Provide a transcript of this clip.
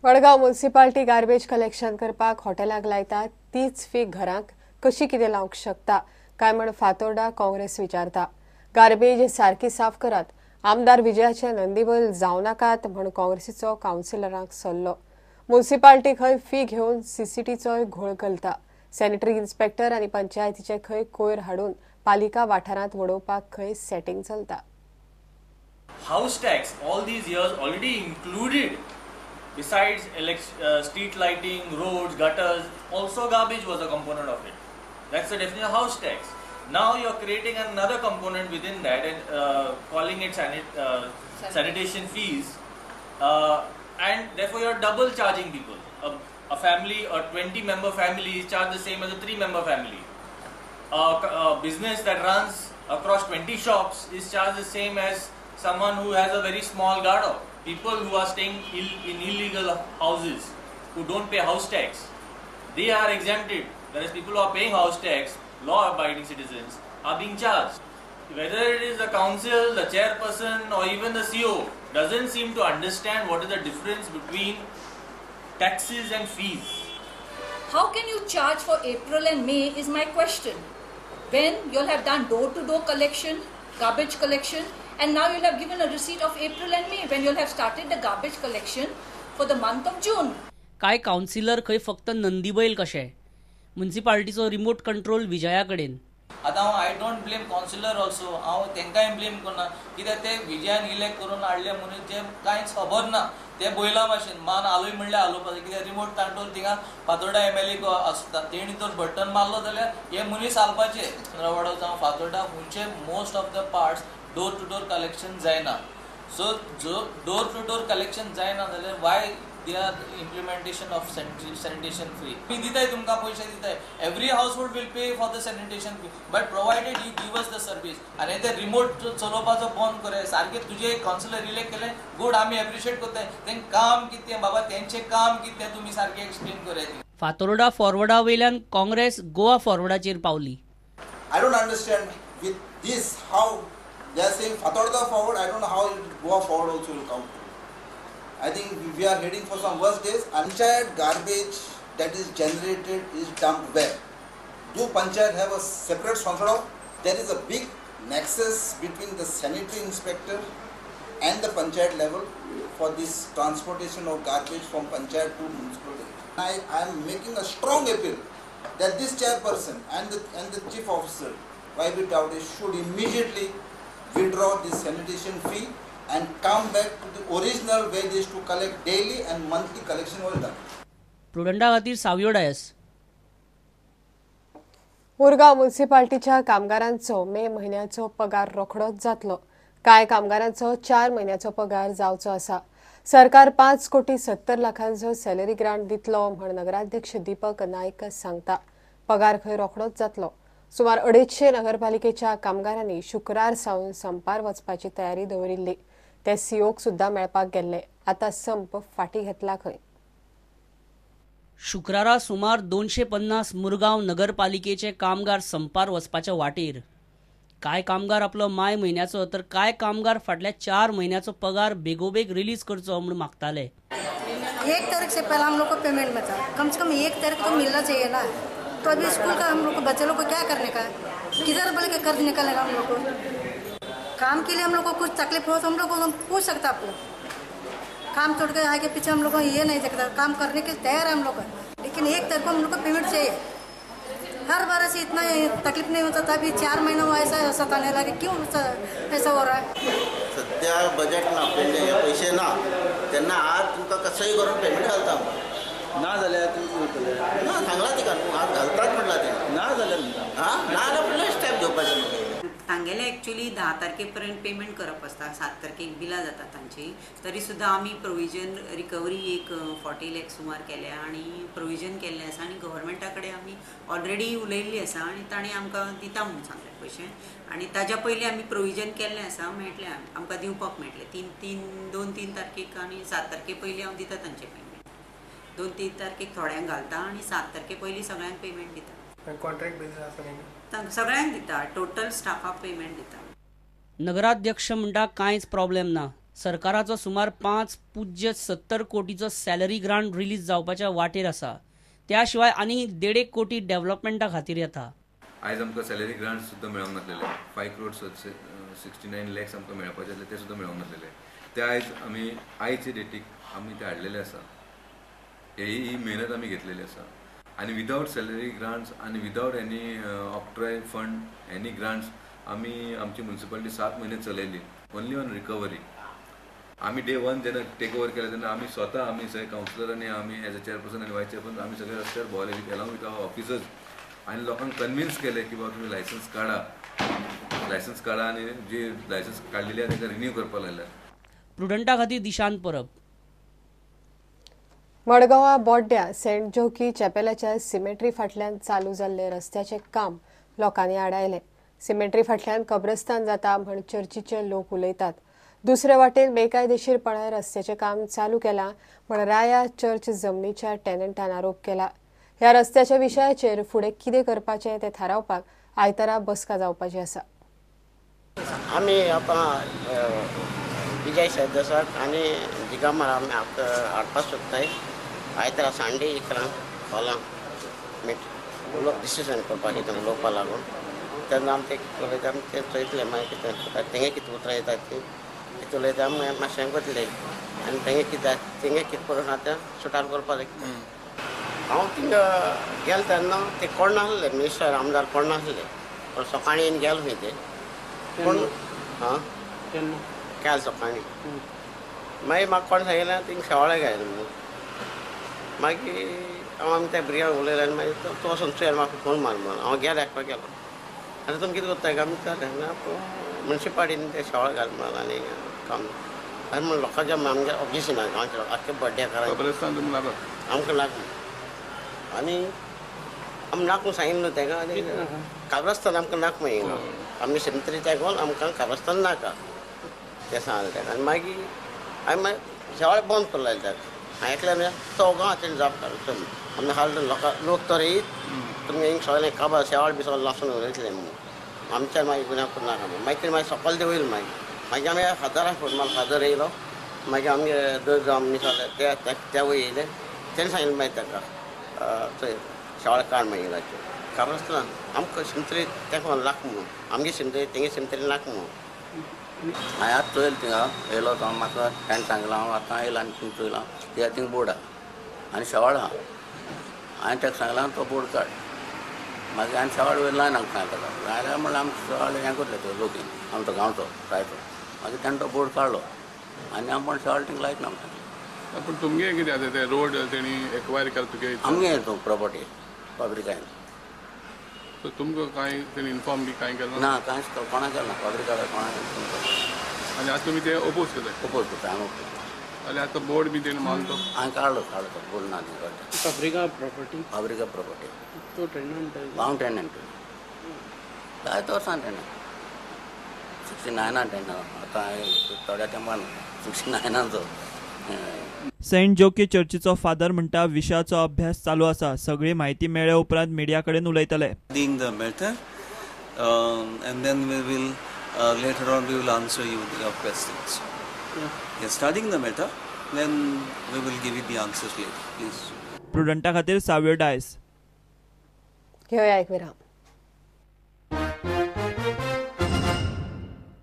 Madgaon municipality garbage collection करपाक हॉटेलाक लायता तीच फी घरांक कशी कितें लावंक शकता काय म्हण फातोर्डा काँग्रेस विचारता. गार्बेज सारकी साफ करात, आमदार विजयाचे नंदीबैल जावं नाकात म्हण काँग्रेसीचो कावन्सिलरांक सल्लो. म्युनिसिपालिटी खंय फी घेवन सीसीटीचोय घोळ घालता. सॅनिटरी इन्स्पेक्टर आनी पंचायतीचे खंय कोयर हाडून पालिका वाठारांत वडोवपाक खंय सेटिंग चलता. House tax all these years already included, besides street lighting, roads, gutters, also garbage was a component of it. That's the definition of house tax. Now you're creating another component within that and calling it sanitation fees, and therefore you're double charging people. A family, a 20-member family is charged the same as a 3-member family. A business that runs across 20 shops is charged the same as someone who has a very small garden. People who are staying in illegal houses, who don't pay house tax, they are exempted. Whereas people who are paying house tax, law-abiding citizens, are being charged. Whether it is the council, the chairperson, or even the CO, doesn't seem to understand what is the difference between taxes and fees. How can you charge for April and May is my question. When you'll have done door-to-door collection, garbage collection, and now you'll have given a receipt of April and May when you'll have started the garbage collection for the month of June. काय councillor खंय फक्त नंदीबैल कशे, म्युनिसिपालिटीचो remote control Vijaya कडेन. आतां हांव I don't blame councillor also, हांव तांकांय blame करना, कित्याक ते विजयान इलेक्ट करून हाडले मनीस जे कांयच खबर ना, ते बैला भाशेन मान हालय म्हणल्यार हालोवपाचें. कित्याक रिमोट कंट्रोल थिंगा फातोर्डा एमएलए आसता, तेणी तर बटन मारलो जाल्यार हे मनीस हालपाचे. चंद्रवाडो जावं फातोर्डा खंयचे most of the parts door to door collection जायना. सो जो डोर टू डोर कलेक्शन जायना जाल्यार why they are implementation of sanitation fee. मी दिताय तुमकां पयशे दिताय, every household will pay for the sanitation fee, but provided you give us the service. आनी ते रिमोट चलोवपाचो बंद करे सारकें. तुजे कावन्सिलर इलेक्ट केले गूड, आमी एप्रिशिएट करताय. तें काम कितें बाबा, तेंचें काम कितें तुमी सारकें एक्सप्लेन कराय. फातोर्डा फॉरवर्डा वयल्यान काँग्रेस गोवा फॉरवर्डाचेर पावली. I don't understand with this how they are saying Fatorda forward. I don't know how Goa forward also will come. I think we are heading for some worse days. Panchayat garbage that is generated is dumped where? Do panchayat have a separate sort of? There is a big nexus between the sanitary inspector and the panchayat level for this transportation of garbage from panchayat to municipal. I am making a strong appeal that this chairperson and the chief officer, Y.B. Tawde, should immediately withdraw this sanitation fee and come back to the original way they used to collect daily and monthly collection was done. प्रुडंटा खातीर सावियो डायस. मुरगांव म्युनिसिपालिटीच्या कामगारांचो मे म्हयन्याचो पगार रोखडोच जातलो. कांय कामगारांचो 4 म्हयन्याचो पगार जावचो आसा. सरकार 5 कोटी 70 लाखांचो सॅलरी ग्रांट दितलो म्हण नगराध्यक्ष दीपक नायक सांगता. पगार खंय रोखडोच जातलो. सुमार 250 नगरपालिकेच्या कामगारांनी शुक्रार सावन संपार वचपाची तयारी दवरिल्ली. ते सीओक सुद्धा मेळपाक गेल्ले. आता संप फाटी घेतला खंय. शुक्रारा सुमार 250 मुरगांव नगरपालिकेचे कामगार संपार वचपाच्या वाटेर. काय कामगार आपलो माय म्हयन्याचो तर काय कामगार फाटल्या 4 म्हयन्याचो पगार बेगोबेग रिलीज करचो म्हूण मागताले. 1 तारीख से पहला हम लोग को पेमेंट मिलता, कम से कम 1 तारीख तो मिलना चाहिए ना. तो अभी स्कूल का हम लोग को बच्चे लोग को क्या करने का, किधर बोल के कर्ज निकालेगा हम लोग को. काम के लिए हम लोग को कुछ तकलीफ हो तो हम लोग को पूछ सकता आपको. काम छोड़ के आगे पीछे हम लोग को ये नहीं देखता, काम करने के लिए तैयार है हम लोग, लेकिन 1 तारीख को हम लोग को पेमेंट चाहिए. हर बार ऐसे इतना तकलीफ नहीं होता था, अभी 4 महीना हुआ ऐसा सताने लगे, क्यों ऐसा हो रहा है. सध्या बजेट ना, पैसे ना, तेन्ना आज तुमकां कसंय करून पेमेंट घालता. ना जाल्यार तुमी कितें करतले? ना सांगलां तिका न्हू, आज घालतात म्हणलां तें. ना जाल्यार म्हणटा हां, ना जाल्यार फुडलें स्टेप घेवपाचें. तांगेले एक्चुअली 10 तारखे पर्यंत पेमेंट करप आसता, 7 तारखेक बिलां जाता तांची. तरी सुद्दां आमी प्रोविजन रिकवरी एक 40 लाख सुमार केल्या आनी प्रोविजन केल्लें आसा आनी गव्हर्मेंटा कडेन आमी ऑलरेडी उलयल्ली आसा आनी तांणी आमकां दिता म्हणून सांगलें पयशे. आनी ताज्या पयलीं आमी प्रोविजन केल्लें आसा, मेळटलें आमकां दिवपाक मेळटलें 2-3 तारखेक आनी 7 तारखे पयलीं हांव दिता तांचें पेमेंट. 2-3 तारखेक थोड्यांक घालता आनी 7 तारखे पयलीं सगळ्यांक पेमेंट दिता. कॉन्ट्रॅक्ट बेजीस आसा सगळ्यांक दिता, टोटल स्टाफाक पेमेंट दिता. नगराध्यक्ष म्हणटा कांयच प्रॉब्लेम ना. सरकाराचो सुमार 5.70 कोटीचो सॅलरी ग्रांट रिलीज जावपाच्या वाटेर आसा. त्या शिवाय आनी 1.5 कोटी डेव्हलपमेंटा खातीर येता. आयज आमकां सॅलरी ग्रांट सुद्दां मेळोंक नासलेले. 5 crore 69 lakhs आमकां मेळपाचे आसले, ते सुद्दां मेळोंक नासलेले. ते आयज आमी आयचे डेटीक आमी ते हाडलेले आसा. ही मेहनत आमी घेतलेली आसा आनी विदावट सॅलरी ग्रांट्स आनी without any octroi fund, any grants आमी आमची मुन्सिपालिटी 7 म्हयने चलयली, ओनली ऑन रिकवरी. आमी डे वन जेन्ना टेक ओवर केलें तेन्ना आमी स्वता, आमी सगळे कावन्सिलर आनी आमी एज अ चेअरपर्सन आनी वायस चेअरपर्सन, आमी सगळे रस्त्यार भोंवले विथ एलॉंग विथ our officers आनी लोकांक कन्विन्स केलें की बाबा तुमी लायसन्स काडा, लायसन्स काडा आनी जे लायसन्स काडलेली आहा तांकां रिन्यू करपाक लागल्या. प्रुडंटा खातीर दिशांत परब. मडगांवां बोड्ड्या सेंट जोकी चॅपेलाच्या सिमेट्री फाटल्यान चालू जाल्ले रस्त्याचें काम लोकांनी आडायलें. सिमेट्री फाटल्यान कब्रस्तान जाता म्हण चर्चीचे लोक उलयतात. दुसरे वाटेन बेकायदेशीरपणान रस्त्याचें काम चालू केलां म्हण राया चर्च जमनीच्या टेनंटान आरोप केला. ह्या रस्त्याच्या विशयाचेर फुडें कितें करपाचें तें थारावपाक आयतारा बसका जावपाची आसा. आमी आतां विजय सरदेसाक आनी दिगंबर आमी आतां हाडपाक सोदताय. आयतारा सांडे 11 हॉलां मीट उलोवप डिसिजन करपाचें तें उलोवपा लागून. तेन्ना आमी ते उलयता, आमी तें चोयतले. मागीर कितें तेंगे कितें उतरां येतात तीं कितें उलयता, आमी मातशें वतले आनी तेंगे कितें तेंगे कितें करून आहा तें सुटार करपाक जाय. हांव थिंगा गेलो तेन्ना ते कोण नासले, मिनिस्टर आमदार कोण नासले. पण सकाळीं येवन गेलो खंय ते कोण हां काल सकाळीं. मागीर म्हाका कोण सांगिल्लें थिंग शेवाळे घायलें म्हणून. मागीर हांव आमी त्या भुरग्यांक उलयलें आनी मागीर तूं वचून चोय, म्हाका फोन मार म्हणून. हांव गेलो, एकटो गेलो. आतां तुमी कितें करताय काय विचारलें. ना, मुन्सिपालिटीन ते शेवाळ घाल म्हणून आनी काम अशें म्हणून लोकांच्या आमगे ऑब्जेक्शन आहा. गांवच्या लोक आख्खे बड्डेकारांक आमकां लागना आनी आमी नाक म्हूण सांगिल्लें न्हू तेका. आनी काब्रस्तान आमकां नाक म्हणिल्लो. आमी सिमतरी तेगोन आमकां काब्रस्तान नाका तें सांगलें तेका. आनी मागीर हांवें मागीर शेवाळ बंद करूं लायलें तेका. हांवें एकल्यान चौगां तेणी जाप काडलो, आमी हाडलो लोकां लोक तर येयत तुमी हिंग सगळें काबार शेवाळ बी सगळें लासून उडयतलें म्हणून आमच्या मागीर गुन्यांव करूं नाका म्हणून. मागीर तेणी मागीर सकयल देंवयलें. मागीर मागीर आमी फादराक फोन मारलो. फादर येयलो. मागीर आमगे दोन जावं मिसाले ते ते वयर येयले. तेणें सांगिल्लें मागीर ताका, चोय शेवाळ काड मागीर काब्रस्तान आमकां सिमतरी तेका लाख म्हणून आमगे सिमतरी तेंगे सिमतरी नाका म्हणून. हांवें आतां चोयलें, थिंगा येयलो तो म्हाका ताणें सांगलां. हांव आतां येयलां आनी थिंग चोयलां, कित्याक थिंग बोर्ड आहा आनी शेवाळ आहा. हांवें ताका सांगलां तो बोर्ड काड. मागीर आनी शेवाळ वयर लायन आमकां सांगता ताका लायल्यार म्हणल्यार आमकां शेवाळ हें करलें तो लोकीन आमचो गांवचो रायचो. मागीर ताणें तो बोर्ड काडलो आनी आमी शेवाळ थिंग लायतना आमकां. पूण तुमगे कितें आतां ते रोड तेणी एक्वायर केला तुगे? आमगे तो प्रॉपर्टी फाब्रिकान. सो तुमकां कांय तेणी इन्फॉर्म बी कांय केलें ना? कांयच कोणाक केलें ना, फाब्रिकाक कोणाक केलें. आनी आतां तुमी ते ओपोज करताय? ओपोज करता आमी, ओपोज. आनी आतां बोर्ड बी तेणी मारलो तो? हांवें काडलो, काडलो तो बोर्ड ना थिंग काडलो. फाब्रिका प्रॉपर्टी? फाब्रिका प्रॉपर्टी. तो टेनंट? हांव टेनंट, जायते वर्सां टेनंट, 69 टेनंट. आतां थोड्या तेंपान 69. सेंट जोकी चर्चीचो फादर म्हणटा, विशयाचो अभ्यास चालू आसा. सगळी म्हायती मेळ्ळे उपरांत मिडिया कडेन उलयतले. The matter and then we will later on we will answer you your questions. Yeah. Studying the matter, then we will give you the answers later, please. प्रुडंटा खातीर साव्यो डायस. घेवया एक विराम.